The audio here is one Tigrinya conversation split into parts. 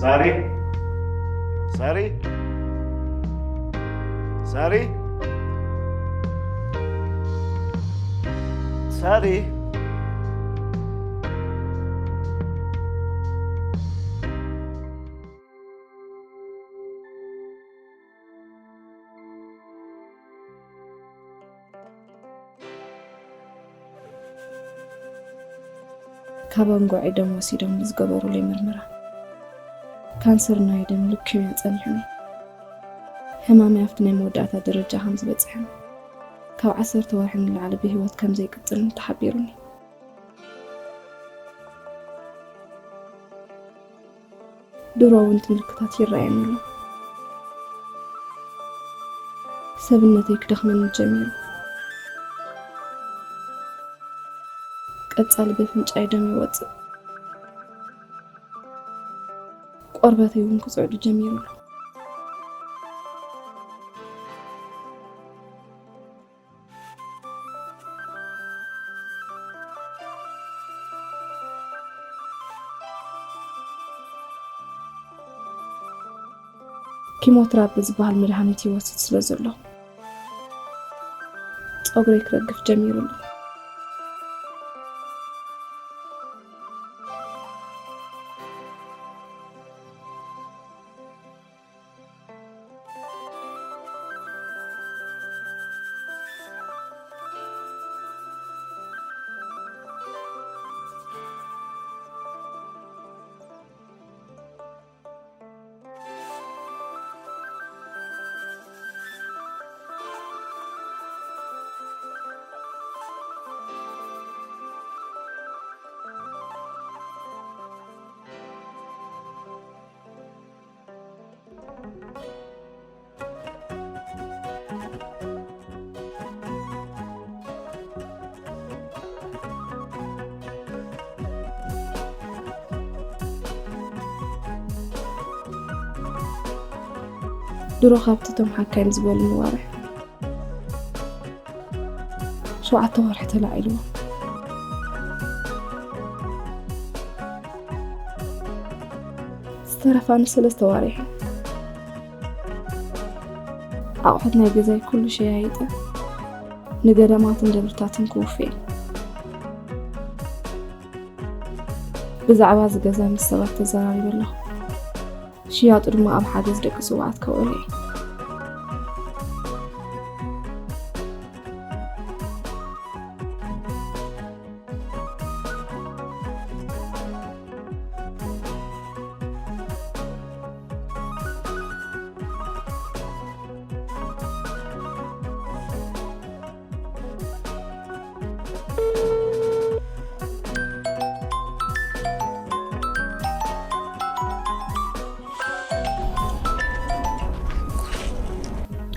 ሳሪ፣ ሳሪ፣ ሳሪ፣ ሳሪ። ካብ ኣንጎዐይ ደም ወሲዶም ብዝገበሩለይ ምርመራ፣ ካንሰር ናይ ደም ሉኪምያ ጸኒሑኒ። ሕማመይ ኣብቲ ናይ መወዳእታ ደረጃ ከም ዝበጽሐን ካብ ዓሰርተ ወርሒ ንላዕሊ ብህይወት ከም ዘይቅጽልን ተሓቢሩኒ። ድሮ እውን እቲ ምልክታት ይረኣየኒ ኣሎ። ሰብነተይ ክደኽመኒ ጀሚሩ። ቀጻሊ በፍንጫይ ደም ይወጽእ። ቆርበተይ እውን ክጽዕዱ ጀሚሩ ኣሎ። ኪሞትራፒ ዝበሃል መድሃኒት ይወስድ ስለ ዘለኹ ጸጉረይ ክረግፍ ጀሚሩ ኣሎ። ድሮ ካብቲ እቶም ሓካይም ዝበሉኒ ዋርሕ ሸውዓተ ወርሒ ተላዒልዎ። ዝተረፋኒ ሰለስተ ዋርሕ። ኣቑሑት ናይ ገዛይ ኩሉ ሸያይጠ ንገዳማትን ደብርታትን ክውፍየ። ብዛዕባ እዚ ገዛ ምስ ሰባት ተዘራሪበ ኣለኹ። ሽያጡ ድማ ኣብ ሓገዝ ደቂ ስውኣት ከውዕሎ እየ።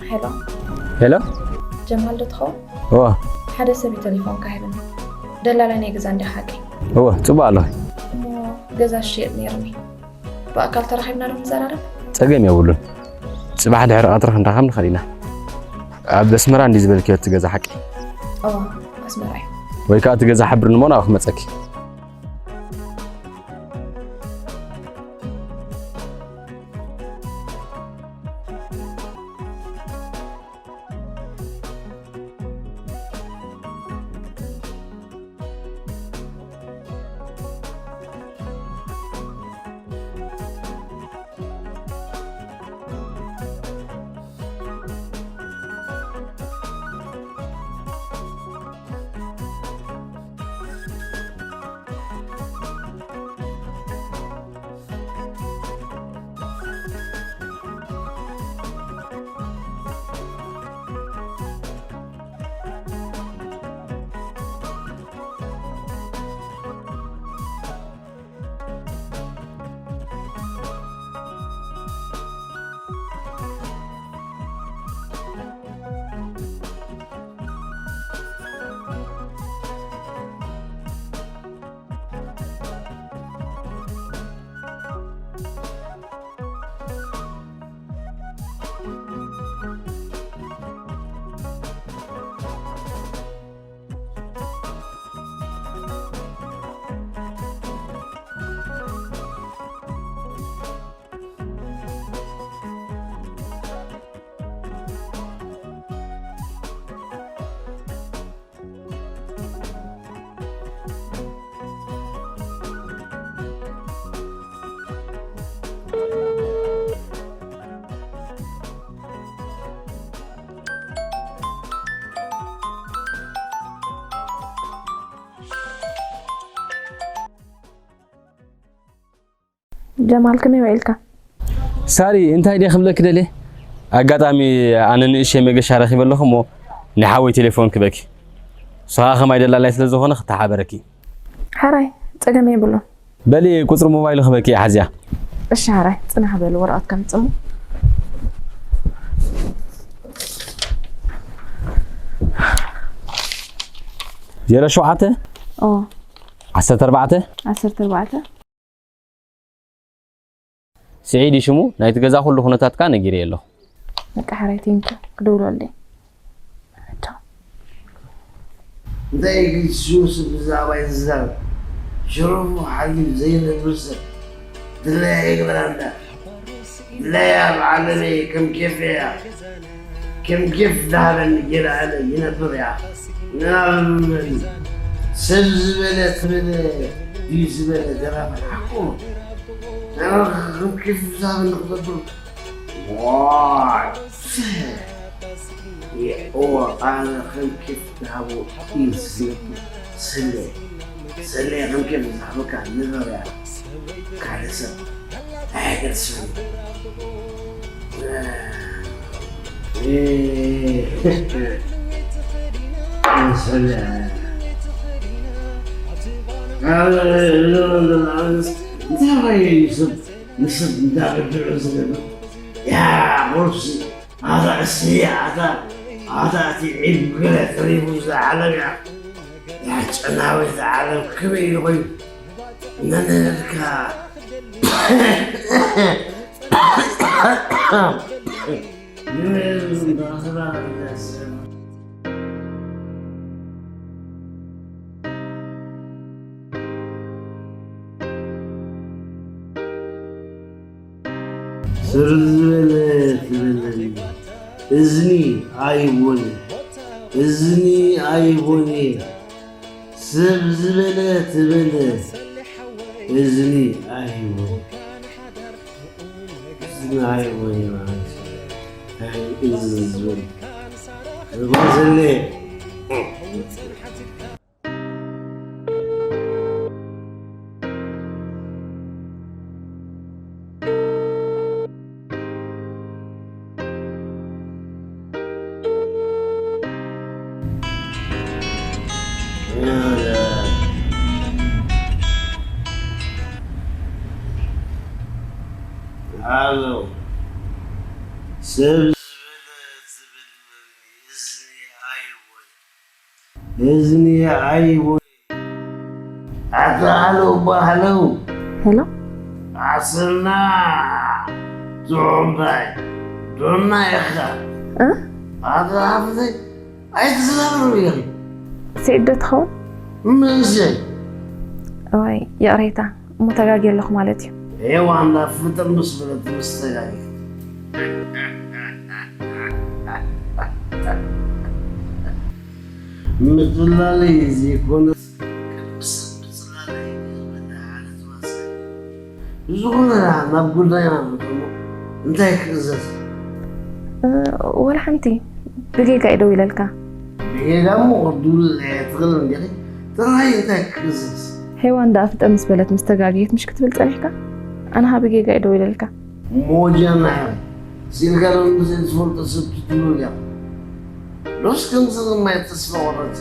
ሄሎ ሄሎ ጀማል ዶ ትኸውን? እወ ሓደ ሰብ እዩ ቴሌፎንካ ሂብኒ። ደላላይ ናይ ገዛ እንዲኻ ሓቂ? እወ ጽቡቅ ኣለኺ። እሞ ገዛ ዝሸየጥ ነይርኒ። ብኣካል ተራኺብና ዶ ንዘራረብ? ጸገም የብሉን። ጽባሕ ድሕሪ ቀትሪ ክንራኸብ ንኽእል ኢና። ኣብ ኣስመራ እንዲ ዝበልክዮ እቲ ገዛ ሓቂ? እወ ኣስመራ እዩ። ወይ ከዓ እቲ ገዛ ሓብርኒ እሞ ናብኡ ክመጸኪ። ጀማል፣ ከመይ ውዒልካ? ሳሪ፣ እንታይ ድየ ክብለኪ ደልየ? ኣጋጣሚ ኣነ ንእሽተይ መገሻ ረኺበ ኣለኹ እሞ፣ ናይ ሓወይ ቴሌፎን ክበኪ። ንስኻ ከማይ ደላላይ ስለ ዝኾነ ክተሓበረኪ። ሓራይ፣ ጸገም የብሉን። በሊ፣ ቁጽሪ ሞባይሉ ክበኪ እየ፣ ሓዝያ። እሺ ሓራይ፣ ጽናሕ በል፣ ወረቐት ከምጽእ እሞ። ዜሮ ሸውዓተ? ኦ። ዓሰርተ ኣርባዕተ? ዓሰርተ ኣርባዕተ? ስዒድ እዩ ሽሙ። ናይቲ ገዛ ኩሉ ኩነታትካ ነጊረዮ ኣለኹ። በቃ ሓራይ፣ ቴንኪ። ክድውለሉ እየ። ቻው። እንታይ ግልሲ ውስብ ብዛዕባይ ዝዛረብ? ሽረፉ ሓሊፍ ዘይነብር ሰብ ድላያ ይግበራ እንዳ ድላያ ኣብ ዓለመይ ከም ኬፍ እያ። ከም ኬፍ ዝሃበኒ ጌራ ኣነ ይነብር እያ። ንኣብነት ሰብ ዝበለ ትብል ድዩ ዝበለ ደራፋይ ሓቁ። ኣነ ከም ኬፍ ዝሃበኒ ክገብር ዋይ። እወ፣ ኣነ ከም ኬፍ ዝሃቦ እዩ ዝነብር። ሰሌ፣ ሰሌ፣ ከም ኬፍ ዝሃበካ ንገርያ። ካልእ ሰብ ኣይገድስን። ሰሌ፣ እንታይ እዩ ሰብ ንሰብ እንዳበድዑ ዝገብር? ያ ቁርሲ፣ ኣታ እስያ፣ ኣታ፣ ኣታ እቲ ዒብ ገለ ተሪፉ ዝዓለምያ። ያ ጨናዊት ዓለም ከመይ ኢሉ ኮይኑ ነንህድካ ንህዝቢ እንዳኽባር እንዳሰማ። ስር ዝበለ ትበለኒ እዝኒ ኣይቦኒ፣ እዝኒ ኣይቦኒ፣ ስብ ዝበለ ትበለ እዝኒ ኣይቦኒ፣ እዝኒ ኣይቦኒ ማለት እዩ። ኣይ እዝ ዝበለ እዝኒ ኣሎ። ሰብ ዝበለ ትብል እዝኒ ኣይቦይ። እዝኒ ኣይቦይ። ኣታ ሃለው እባ ሃለው። ሄሎ። ዓስና ትሑምታይ ዶና ኢኻ። እ? ኣታ ሃፍተይ ኣይትዝረብርብ ኢኺ። ስዒድ ዶ ትኸውን? መንሰይ። እዋይ፣ ይቕሬታ፣ እሞ ተጋግየ ኣለኹ ማለት እዩ። ሄዋን ናብ ፍጥር ምስ በለት ምስ ተጋግየት። ምጽላል ዘይኮነስ፣ ቅድሚ ሰብ ምጽላል እዩ ዝበለ ሓደ ተዋሳኢ። ዝኾነ ናብ ጉዳይና ንእቶ። እንታይ ክእዘዝ? እ፣ ወላ ሓንቲ። ብጌጋ እየ ደው ኢለልካ። ብጌጋ እሞ ክድውል እየ ትኽእል እንዲኺ። ጥራይ እንታይ ክእዘዝ? ሄዋን ደኣ ፍጠ ምስ በለት ምስ ተጋግየት ምሽ ክትብል ጸኒሕካ? ኣነ ኸኣ ብጌጋ እየ ደው ኢለልካ። ሞጃና ኢኻ። ሲልካ ዶ ንዘይትፈልጦ ሰብ ትትብሉ ኢኻ። ዶስ ከምዚ ከማይ ተስፋ ቆረጽ?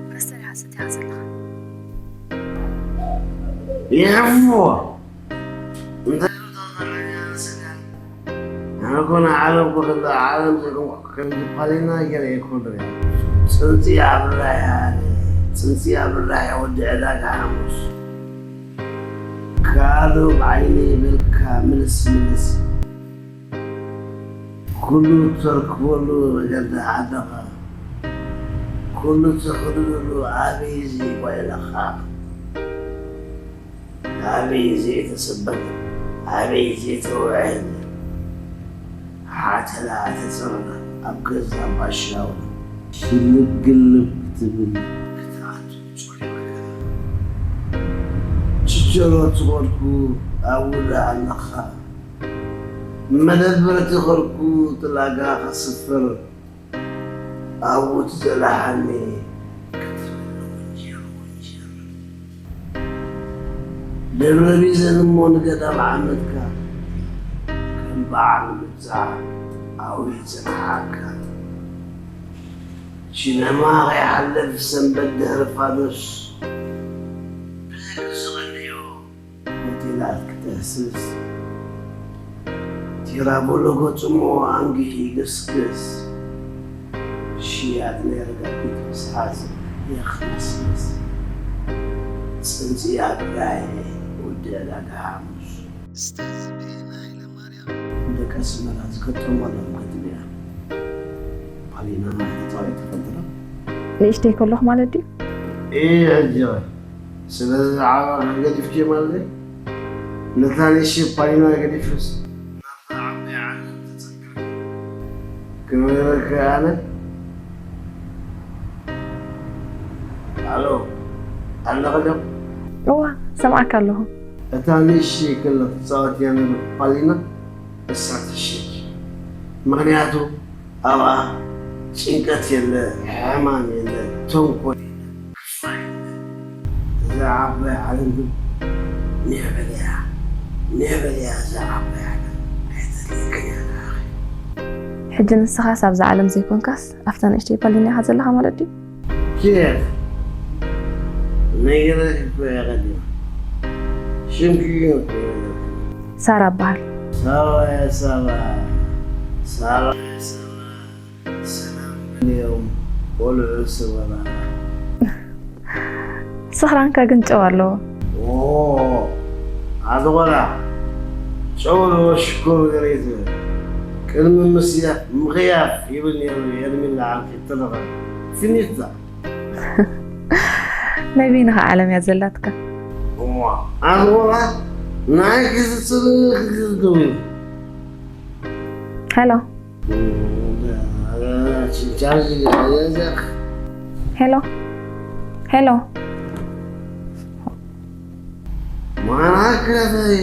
መስተ ዲኻ ሰቲኻ ዘለኻ? ይኸፍዎ። እንታይ ኢሉ ተዛረበ? ኣነ እኮ ንዓለም እኮ ከላ ዓለም ዘይኮንኩ ከምዚ ፓሌና ገለ ኣይኮንኩ። ጽንጽያ ብራያ፣ ጽንጽያ ብራያ ወዲ ዕዳጋ ሓሙስ። ካልእ ዓይኒ ይበልካ ምልስ ምልስ። ኩሉ እተርክበሉ መገዲ ዓድኻ፣ ኩሉ እተኽድነሉ ኣበይ ዘይጓየለኻ፣ ኣበይ ዘይተሰበተ፣ ኣበይ ዘይተውዐለ፣ ሓተላ ተጸርና ኣብ ገዛ ባሻው ሽልብ ግልብ ክትብል ክትኣቱ ጾሊእካ፣ ችቸሮ ትቖድኩ ኣብኡ ኣለኻ። መደብር እቲ ኸርኩ ጥላጋ ኸስፍር ኣብኡ ትዘላሓኒ ክትብል ወንጀር ወንጀር። ደብረ ቢዘን እሞ ንገዳም ዓመትካ ከም በዓል ምብዛሕ ኣብኡ ይጽንሓካ። ሲነማ ከይሓልፍ ሰንበት ድሕሪ ፋኑስ ብዝግዝቐለዮ ሆቴላት ክትህስስ፣ ቲራቦሎ ገጹ እሞ ኣንጊሁ ይግስግስ። ሽያጥ ናይ ረጋቢት ምስሓዝ የኽነስንስ። ጽንጽያ ብራይ ወዲ ዕዳጋ ሓሙስ። ኡስታዝ ብሄነ ሃይለማርያም ደቂ ኣስመራ ዝገጠመሎም ግጥምያ ፓሊና ተጻዊቱ ትፈልጢ ዶ? ንእሽተይ ከለኹ ማለት ድዩ? እየ ሕጂ ኸ ስለዚ ዓባኻ ገዲፍኪ ማለት እዩ? ነታ ንእሽተይ ፓሊና ገዲፍስ ናብታ ዓባይ ዓለም ትጽግር ክብለካ ኣነ? ኣሎ ኣለኺ ዶ? እዋ፣ ሰምዓካ ኣለኹ። እታ ንእሽተይ ከለኺ ትጻወትያ ነበርኪ ፓሊና እሳ ትሽየኪ። ምኽንያቱ ኣብኣ ጭንቀት የለ፣ ሕማም የለ፣ ተንኮል የለ፣ ክፋ የለ። እዛ ዓባይ ዓለም ግን ኔበል እያ፣ ኔበል እያ እዛ ዓባይ ዓለም። ኣይተድልየክን እያ ንዓኺ። ሕጂ ንስኻስ ኣብዛ ዓለም ዘይኮንካስ ኣብታ ንእሽተይ ፓሊና ኢኻ ዘለኻ ማለት ድዩ? ኬፍ ነገረክ እኮ እያ ቀዲማ። ሽምኪ ግን እኮ የብለክን። ሳራ እበሃል። ሳባ እያ ሳባ። ሳባ እያ ሳባ። ሰላም በልዮም ቆልዑ ሰበራ። ስኽራንካ ግን ጨው ኣለዎ። ኦ፣ ኣቲ ቆልዓ፣ ጨው ኣለዎ ሽኮር ገለ እዩ ዝብል። ቅድሚ ምስያፍ ምኽያፍ ይብል ነይሩ ሄርሜላ ዓርኪ ትረኸብ። ፊኒታ። ናይ በይንኻ ዓለም እያ ዘላትካ። እዋ፣ ኣዝወራ ናይ ክዝጽል ክዝደው እዩ። ሄሎ። ቻርጅ ያዘ። ሄሎ። ሄሎ። ማራክረፈይ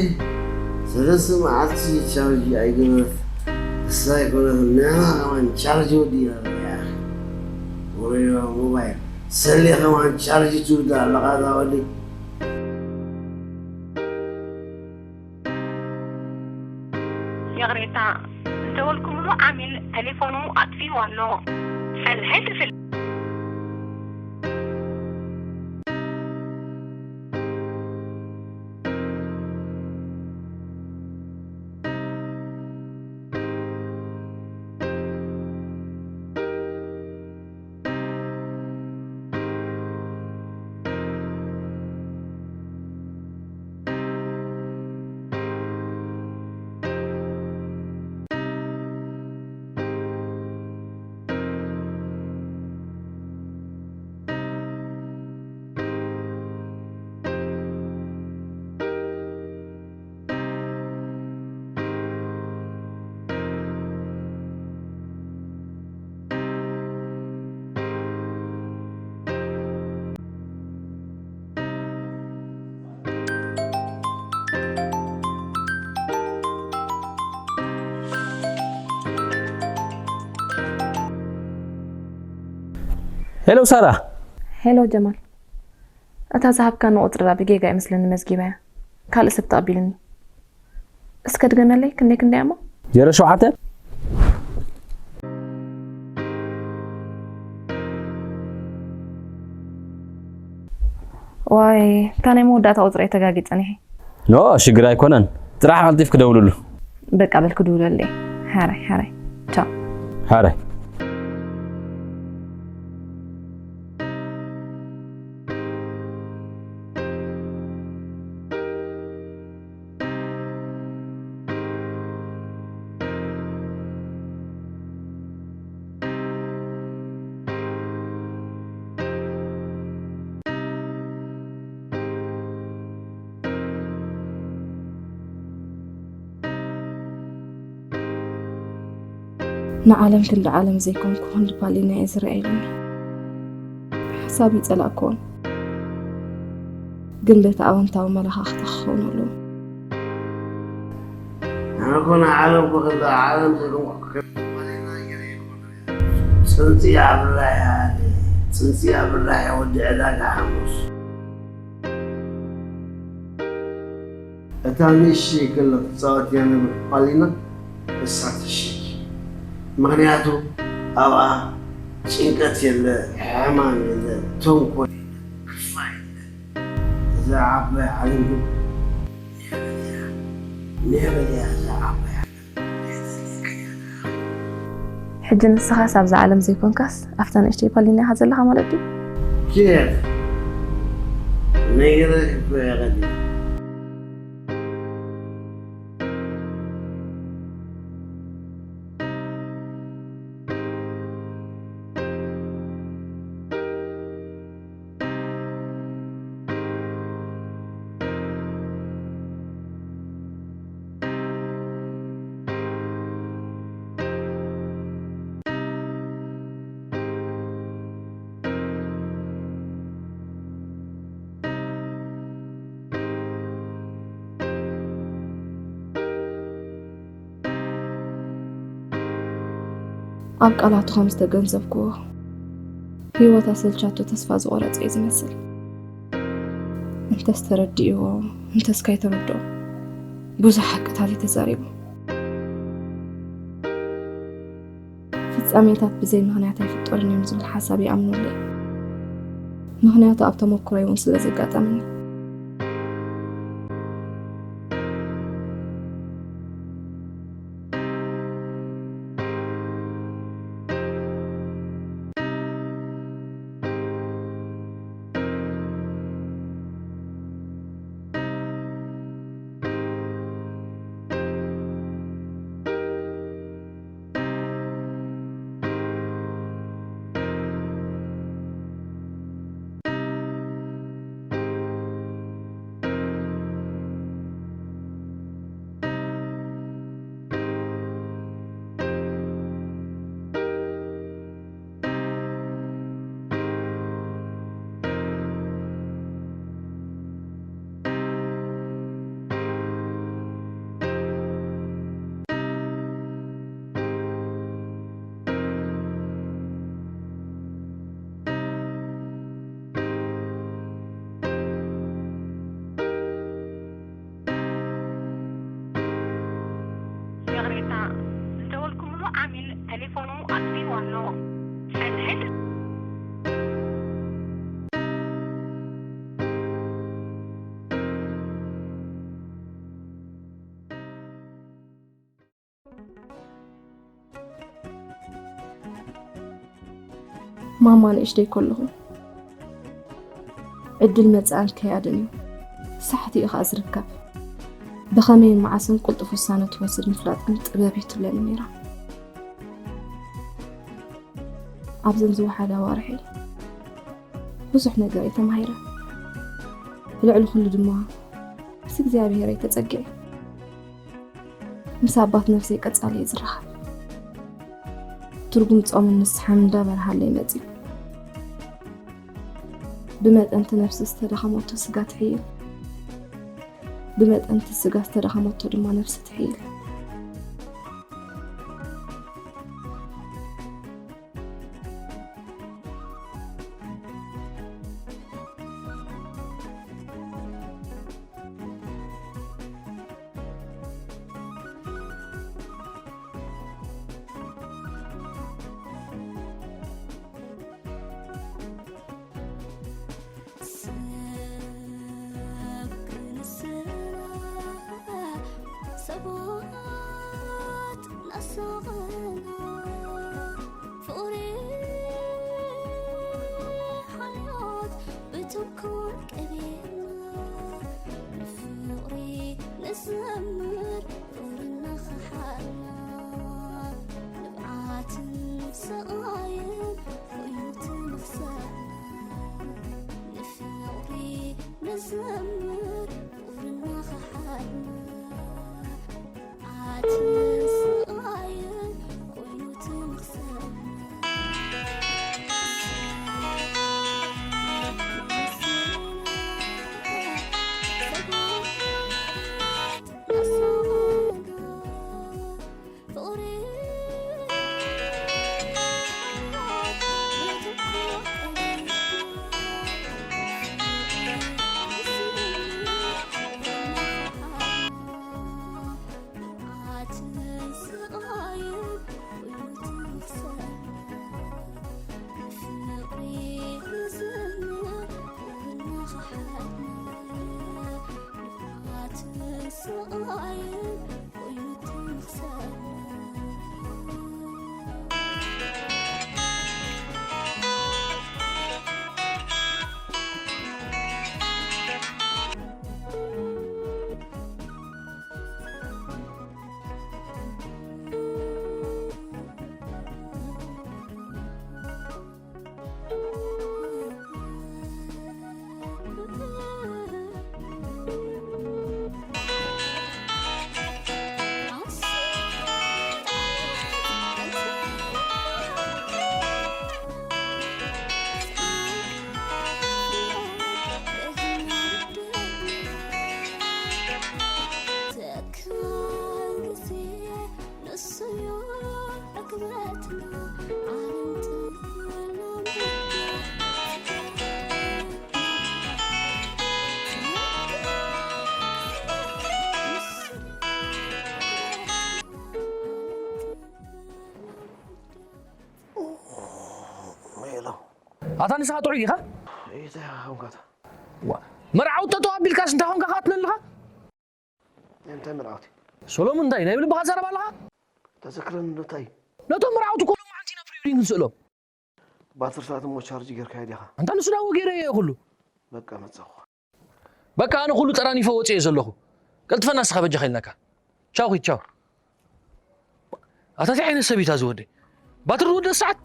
ሰለስተ መዓልቲ ቻርጅ ኣይገበረት። እሳ ኣይኮነት፣ ንሕና ከማን ቻርጅ ወዲእና ኣለና። ወረዮ ሞባይል ሰሌ ከማን ቻርጅ ትውዳ ኣለኻ እዛ ወዲ። ይቕሬታ፣ ዝደወልኩምሉ ዓሚል ቴሌፎኑ ኣጥፊኡ ኣሎ። ሰልሒ ክፍል። ሄሎ ሳራ። ሄሎ ጀማል። እታ ዝሃብካኒ ቁጽሪ ዳ ብጌጋ ይመስለኒ መዝጊበያ። ካልእ ሰብ ተቐቢሉኒ። እስከ ድገመለይ፣ ክንደይ ክንደይ እሞ? ዜሮ ሸውዓተ። ዋይ፣ እታ ናይ መወዳእታ ቁጽሪ እየ ተጋጊጸ ነይሐ። ኖ፣ ሽግር ኣይኮነን። ጥራሕ ቀልጢፍኪ ደውልሉ። በቃ በል ክድውለለይ። ሓራይ፣ ሓራይ። ቻው። ሓራይ። ንዓለም ክንዲ ዓለም ዘይኮንኩ ክንዲ ፓሊና እየ ዝረኣ ኢሉኒ። ሓሳብ ይጸላእክዎን፣ ግን በቲ ኣወንታዊ መለኻኽታ ክኸውን ኣለዎ። ኣነ ኮነ ዓለም ኮ ከላ ዓለም ዘይኮንኩ ከማሌና ገለ ይኮነ። ጽንጽያ ብራያ፣ ጽንጽያ ብራያ ወዲ ዕዳጋ ሓሙስ። እታ ንእሽተይ ከሎ ትጻወት እያ ነበር ፓሊና፣ እሳ ትሽሽ። ምኽንያቱ ኣብኣ ጭንቀት የለ፣ ሕማም የለ፣ ተንኮል የለ፣ ክፋ የለ። እዛ ዓባይ ዓለም ግን ኔበል እያ፣ ኔበል እያ እዛ ዓባይ ዓለም። ሕጂ ንስኻስ ኣብዛ ዓለም ዘይኮንካስ ኣብታ ንእሽተይ ፓሊና ኢኻ ዘለኻ ማለት ድዩ? ኬፍ ነገረ ክኮ ያቀል። ኣብ ቃላቱ ከም ዝተገንዘብክዎ፣ ህይወት ኣሰልቻቶ ተስፋ ዝቖረጸ እዩ ዝመስል። እንተስ ተረዲእዎ፣ እንተስ ከይተረድኦ፣ ብዙሕ ሓቅታት እዩ ተዛሪቡ። ፍጻሜታት ብዘይ ምኽንያት ኣይፍጠሩን እዮም ዝብል ሓሳብ ይኣምነሉ እየ። ምኽንያቱ ኣብ ተመክሮይ እውን ስለ ዘጋጠመኒ። ይቕሬታ፣ ዝደወልኩምሉ ዓሚል ቴሌፎኑ ኣጥፊእዎ ኣሎ። ሕድሕድ ማማ ንእሽተይ ከለኹ ዕድል መጻእን ከያድን እዩ፣ ሳሕቲ እዩ ኸኣ ዝርከብ። ብኸመይን መዓስን ቅልጡፍ ውሳነ ትወስድ ምፍላጥ ግን ጥበብ እዩ ትብለኒ ነይራ። ኣብዘን ዝወሓዳ ኣዋርሐይ ብዙሕ ነገር እየ ተማሂረ። ልዕሊ ኩሉ ድማ ምስ እግዚኣብሔር እየ ተጸጊዐ። ምስ ኣባት ነፍሰይ ቀጻሊ እየ ዝራኸብ። ትርጉም ጾምን ንስሓን እንዳበርሃለይ መጺኡ። ብመጠን እቲ ነፍሲ ዝተደኸመቶ ስጋ ትሕይል፣ ብመጠን እቲ ስጋ ዝተደኸመቶ ድማ ነፍሲ ትሕይል። ሰብ ክንስና፣ ሰባት ናሳቐና፣ ፍቕሪ ሓልዮት ብትንኮል ቀቢርና፣ ንፍቕሪ ንዘምር ፍቕሪ እናኸሓድና፣ ንብዓትን ስቓይን ኮይኑ ትምኽሰልና፣ ንፍቕሪ ንዘምር ፍቕሪ እናኸሓድና፣ ንብዓትን ስቓይን ኮይኑ ትምኽሰልና። ኣታ ንስኻ ጥዑይ ዲኻ? እንታይ ኾንካ? ዋ፣ መርዓዊ ጠጠው ኣቢልካስ እንታይ ኾንካ ክትብለኒ ኣለኻ? እንታይ መርዓውቲ? ሰሎሙን፣ እንታይ ናይ ብልብኻ ትዛረብ ኣለኻ? ተዘክረኒ፣ እንታይ? ነቶም መርዓውቲ እኮ ሎማዓንቲ ኢና ፕሪዌዲንግ ንስእሎም። ባትሪ ሰዓት እሞ ቻርጅ ጌርካዮ ዲኻ? ኣንታ ንሱ ዳዎ ገይረዮ እየ ኩሉ። በቃ መጻኹ። በቃ ኣነ ኩሉ ጠራኒፈ ወጽየ ዘለኹ። ቀልጥፈና ንስኻ በጃኻ ኢልናካ። ቻው ኪድ፣ ቻው። ኣታ እንታይ ዓይነት ሰብ እዩ እዚ ወደይ? ባትሪ ዝወደእ ሰዓት?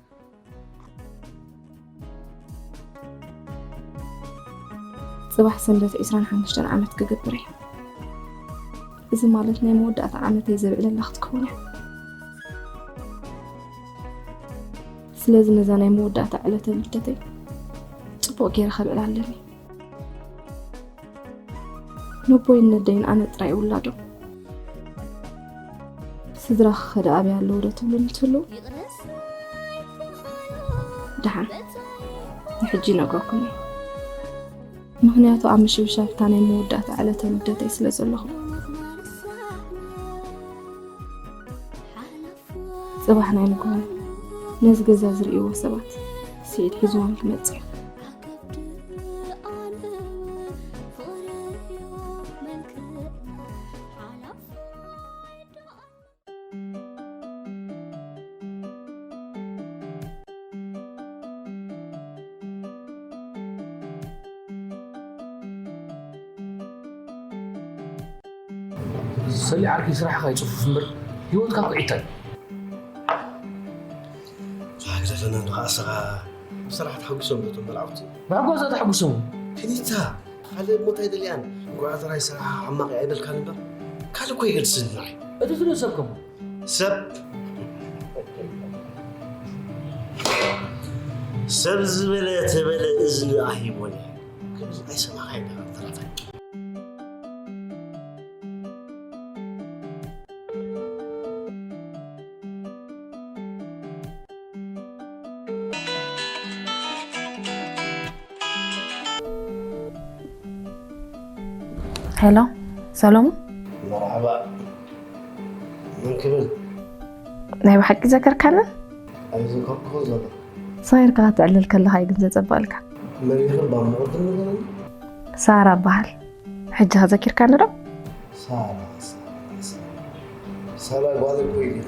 ጽባሕ ሰንበት ዕስራን ሓሙሽተን ዓመት ክገብር እየ። እዚ ማለት ናይ መወዳእታ ዓመተይ ዘብዕለላ ክትከውን እያ። ስለዚ ነዛ ናይ መወዳእታ ዕለተ ልደተይ ጽቡቕ ገይረ ከብዕላ ኣለኒ። ነቦይን ነደይን ኣነ ጥራይ ውላዶም። ስድራኺ ኸ ደኣ ኣበይ ኣለዉ ዶ ትብሉኒ ትህልዉ? ደሓን፣ ንሕጂ ይነግረኩም እየ። ምኽንያቱ ኣብ ምሽብሻብ እታ ናይ መወዳእታ ዕለተ ልደተይ ስለ ዘለኹ። ጽባሕ ናይ ንግሆ ነዚ ገዛ ዝርእይዎ ሰባት ስዒድ ሒዝዎም ክመጽእ እዩ። ሰሊ ዓርኪ፣ ስራሕኻ ይጽፉፍ እምበር ህይወትካ ኩዒታ እዩ። ግደፈና እንዶ ከዓ፣ ስኻ ብስራሕ ተሓጒሶም ዶ እቶም መርዓውቲ? ብሕጎስ ተሓጒሶም። ፊኒታ፣ ካልእ እሞ እንታይ ደልያን? እንኳዕ ጥራይ ስራሓ ሓማቕ እያ ኣይበልካን እምበር፣ ካልእ እኮ የገድስን ንዓይ። እቲ ዝብሎ ሰብ ከሞ? ሰብ፣ ሰብ ዝበለ ተበለ እዝኒ ኣሂቦን እየ። ከምዚ ኣይሰማዕካይ ዶ ተራፋይ? ሄሎ፣ ሰሎሙን። መርሓባ። መን ክብል? ናይ ብሓቂ ዘከርካኒ? ኣይዘከርኩኹን ዘሎ። ሰጊርካ ክትዕልል ከለኻ እዩ ግን ዘጸብቐልካ። መን ኢኺ እባ እሞ ቅድም ንገረኒ? ሳራ እበሃል። ሕጂ ከ ዘኪርካኒ ዶ? ሳራ፣ ሳራ፣ ሳራ። ሳራ ጓል እኮ ኢኺ።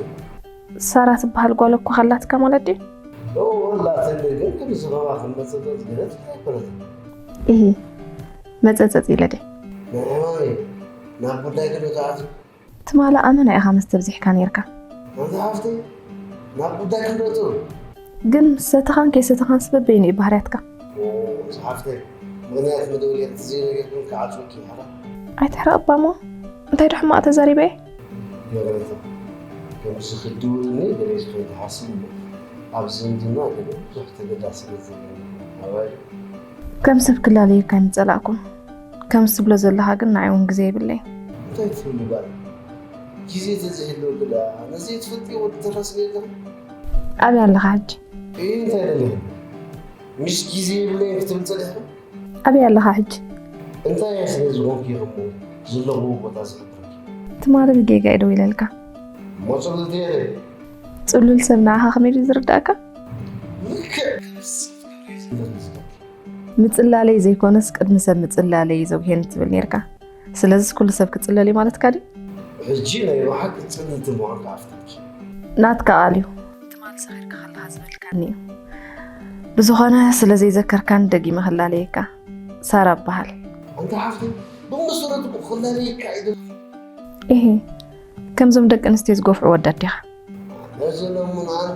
ሳራ ትበሃል ጓል እኮ ሃላትካ ማለት ድዩ? እወ፣ ኣላትኒ፣ ግን ከምዚ ከማኺ መጸጸጺ ገለ ኣይኮነትን። ኢሂ፣ መጸጸጺ ኢለ ድየ? ናይ ሕማመይ፣ ናብ ጉዳይ ክንዶ ተኣትዩ? ትማሊ ኣመና ኢኻ መስተብዚሕካ ኔርካ። ኣንቲ ሓፍተይ፣ ናብ ጉዳይ ክንዶ ትብል? ግን ሰተኻን ከይሰተኻንስ በበይኑ እዩ ባህርያትካ። ኦ፣ ሓፍተይ፣ ምኽንያት መደወሊ ተዘይነገርክን ክዓጽወኪ እዩ ሓራ። ኣይትሕረቕ እባ እሞ፣ እንታይ ዶ ሕማቕ ተዛሪበ እየ? ይቕሬታ፣ ከምዚ ክትድውልኒ ገለ ከይትሓስብ እሞ፣ ኣብ ዝምድና ገለ ብዙሕ ተገዳስነት ዘለኒ ኣባይ። ከም ሰብ ክላለየካ ኣይምጸላእኩን። ከምዚ ትብሎ ዘለኻ ግን ንዓይ እውን ግዜ የብለይን። እንታይ ትብሊ ጓል? ግዜ ተዘይህልወኪ ደኣ ነዚ ትፈልጥዮ ወዲ ተራስኒ ኣለኺ? ኣበይ ኣለኻ ሕጂ? እይ፣ እንታይ ደሊኺ? ምሽ ግዜ የብለይን ክትብል ጸኒሕኪ? ኣበይ ኣለኻ ሕጂ? እንታይ እየ ስለ ዝኾንኩ ኢኺ እሞ ዘለኽዎ ቦታ ዝሕብረኪ? ትማሊ ብጌጋ እየ ደዊለልካ። እሞ ጽሉልቲ እየ። ጽሉል ሰብ ንዓኻ ከመይ ድዩ ዝርድኣካ? ልክዕ ከምዚ ዝገብር እዩ ዝመስለኪ። ምጽላለይ ዘይኮነስ ቅድሚ ሰብ ምጽላለይ እዩ ዘጉሄኒ ትብል ኔርካ። ስለዚስ ኩሉ ሰብ ክጽለል እዩ ማለትካ ድዩ? ሕጂ ናይ ብሓቂ ጽልልቲ ምዃንካ ኣፍቲንኪ። ናትካ ቃል እዩ። ትማሊ ሰኺርካ ከለኻ ዝበልካኒ እዩ። ብዝኾነ ስለ ዘይዘከርካኒ ደጊመ ክላለየካ። ሳራ እበሃል። ኣንታ ሓፍቲ፣ ብመሰረቱ ክላለየካ እዩ። ኢሂ፣ ከምዞም ደቂ ኣንስትዮ ዝገፍዑ ወዳት ዲኻ? ነዚ ለምንዓን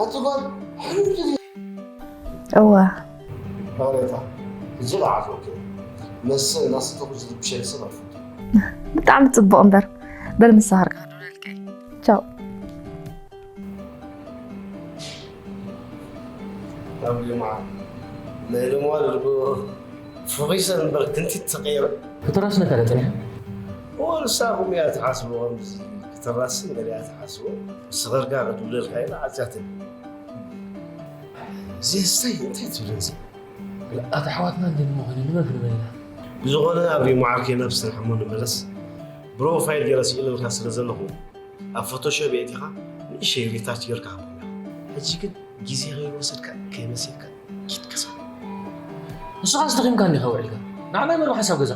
ኣቲ ጓል ሕምድ እዋ ቃሬታ እዚ ለዓዞኪ መሰ እናሰተኹ ዝልብሸኒ ሰብ ኣይፈቱ። ብጣዕሚ ጽቡቕ እምበር። በል ምሳኻ ርካ ደውለልካ። ቻው። ኣብ ሊማ ናይ ልምዋ ልጎ ፍኺሰ እምበር ክንቲት ተቐይረ። ከተራስነካ ዶ ጸኒሐ? ወልሳኹም እያ ትሓስቡ ከምዚ ክትራስን ገለ እያ ትሓስቡ። ስኸርካ ክትብለልካ ኢላ ዓጽያትኒ። እዚ ስታይ እንታይ ትብል እዚ? ኣታ ኣሕዋትና እንዴ ንመኾነ ንመን ክንበል ኢና? ብዝኾነ ኣብ ሊማ ዓርከይ ናብ ስራሕ እሞ ንመለስ። ፕሮፋይል ገይረ ስኢለልካ ስለ ዘለኹ ኣብ ፎቶሾፕ የእቲኻ ንእሸይ ሪታች ጌርካ ሃቦም ኢኻ። ሕጂ ግን ግዜ ከይወሰድካ ከይመሲልካ ኪድ ከሳ። ንስኻስ ደኺምካ እንዲኻ ውዒልካ ንዓና መርባ ሓሳብ ገዛ።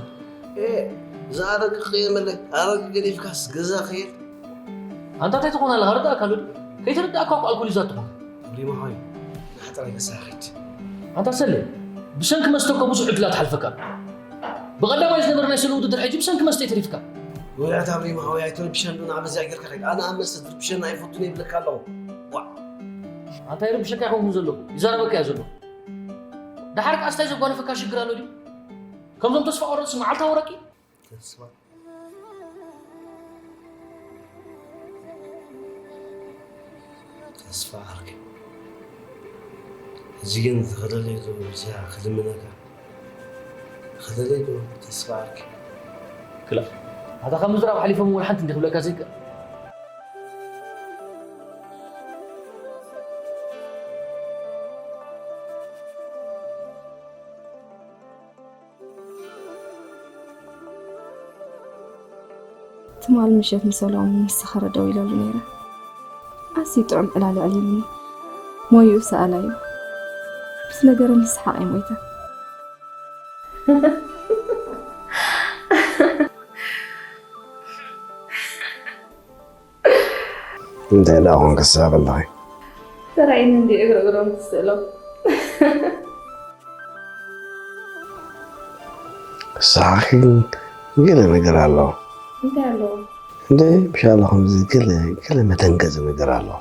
እዛ ኣረቂ ክቕየመለይ ኣረቂ ገዲፍካስ ገዛ ክየል። ኣንታ እንታይ ትኾን ኣለኻ ርዳእካ ሉዲ? ከይተረዳእካ እኮ ኣልኮል ይዛ ትኾን። ሪማ ሆይ ንሓጥራይ ገዛ ኺድ። ኣንታ ሰለ ብሰንኪ መስተ እኮ ብዙሕ ዕድላት ሓልፈካ። ብቐዳማይ ዝነበረ ናይ ሰሉ ውድድር ሕጂ ብሰንኪ መስተ ተሪፍካ። ወያት ኣብ ሪማ ሆይ ኣይትረብሸን ዶ ንዓመዚኣ ጌርካ ኸይድ። ኣነ ኣብ መስተ ትርብሸን ኣይፈቱን ይብለካ ኣለኹ። ዋዕ። ኣንታ ይረብሸካ ይኸውን ዘሎ ይዛረበካ እያ ዘሎ። ደሓር ከኣ ስታይ ዘጓነፈካ ሽግር ኣሎ ድዩ? ከምዞም ተስፋ ቆረጽ መዓልታዊ ረቂ ተስፋ ተስፋ ዓርከይ። ሕጂ ግን ዝኸደለይ ዶ ብዚኣ ክልምነካ? ዝኸደለይ ዶ ተስፋ ዓርከይ? ክላ ኣታ ካብ ምዝራብ ሓሊፎም እውን ሓንቲ እንዲ ክብለካ ዘይከ ትማል ምሸት ምስ ሰሎሞን ምስ ሰኸረ ደው ኢለሉ ነይረ። ኣዝዩ ጥዑም ዕላል ኣዕሊሉኒ። ሞይኡ ሰኣላ እዩ። ምስ ነገረ ምስ ሰሓቕ እየ ሞይተ። እንታይ ደኣ ኮንክ ክሳብ ኣለኺ? ተራእየኒ እንዲ እግሪ እግሮም ትስእሎም። ክሳኺ ገለ ነገር ኣለዎ። እንታይ ኣለዎ? እንደ ብሻላ ከምዚ ገለ ገለ መደንገዚ ነገር ኣለዎ።